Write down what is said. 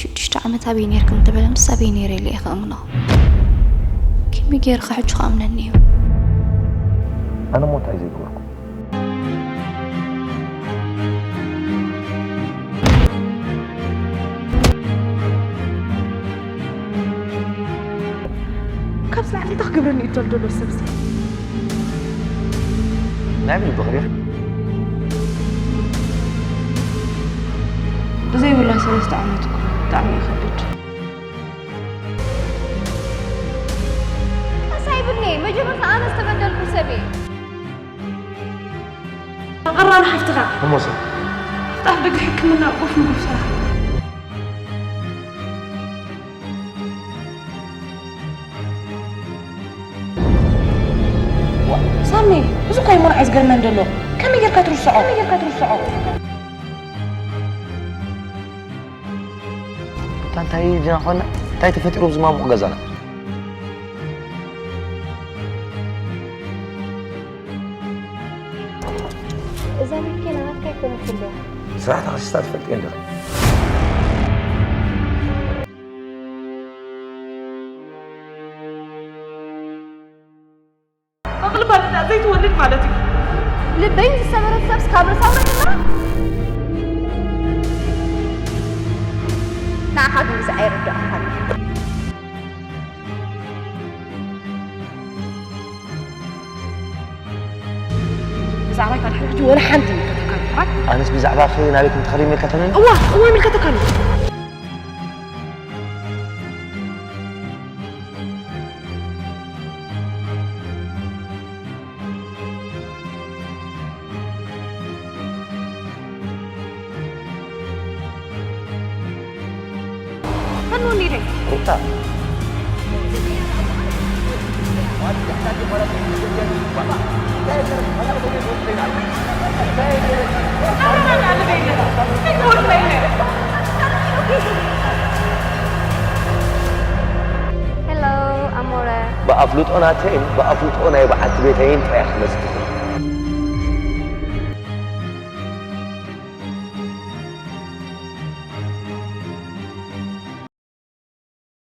ሽዱሽተ ዓመት ኣበይ ነይርክን እንተበለንስ ኣበይ ነይረ ኢለ እየ ክእምኖ። ከመይ ገይርካ ሕጂ ክኣምነኒ እዩ? ኣነ እሞ እንታይ ዘይገበርኩ? ካብ ስራሕ እንታይ ክገብረኒ እዩ ዘሎ ዘሎ ሰብ እዚ? ናይ ብልቢ ክሪር ብዘይብላ ሰለስተ ዓመት እኮ ብጣዕሚ ይኸብድ። ኣሳይብኒ መጀመርታ ኣነ ዝተበደልኩ ሰብ እየ። ኣቕራን ሓፍትኻ እሞሰ ጣፍ ደቂ ሕክምና ጎፍ ንጎፍ ሰራሕ። ሳሚ፣ እዚ እኮ እዩ መርዓ ዝገርመን ዘሎ። ከመይ ጌርካ ትርስዖ? ከመይ ጌርካ ትርስዖ? እታ እንታይ ድና ኾና እንታይ ተፈጢሩ ኣብዚ ማሙቕ ገዛና? እዛ መኪና ናትካ ኣይኮነትን ድያ? ስራሕ ተኸሲስታ ትፈልጥ እየ እንድኺ? ኣቕልባ ዘይትወልድ ማለት እዩ። ልበይ ዝሰበረት ሰብስ ካብ ርእሳ ውረድ እምበራ። ንዓኻ ግን እዚ ኣይርዳእካን እዩ። ብዛዕባይ ካልሕን ሕጂ ወላ ሓንቲ ይምልከተካ እዩ። ኣነስ ብዛዕባኺ ናበይ ከም ትኸዲ ይምልከተኒ? እዋ እዋ ይምልከተካ ኣሎ። ፈንወኒ ኢለይ። ሩታ ሄሎ ኣሞረ። ብኣፍልጦ ናተይን ብኣፍልጦ ናይ በዓልቲ ቤተይን ጥራይ ክመጽእ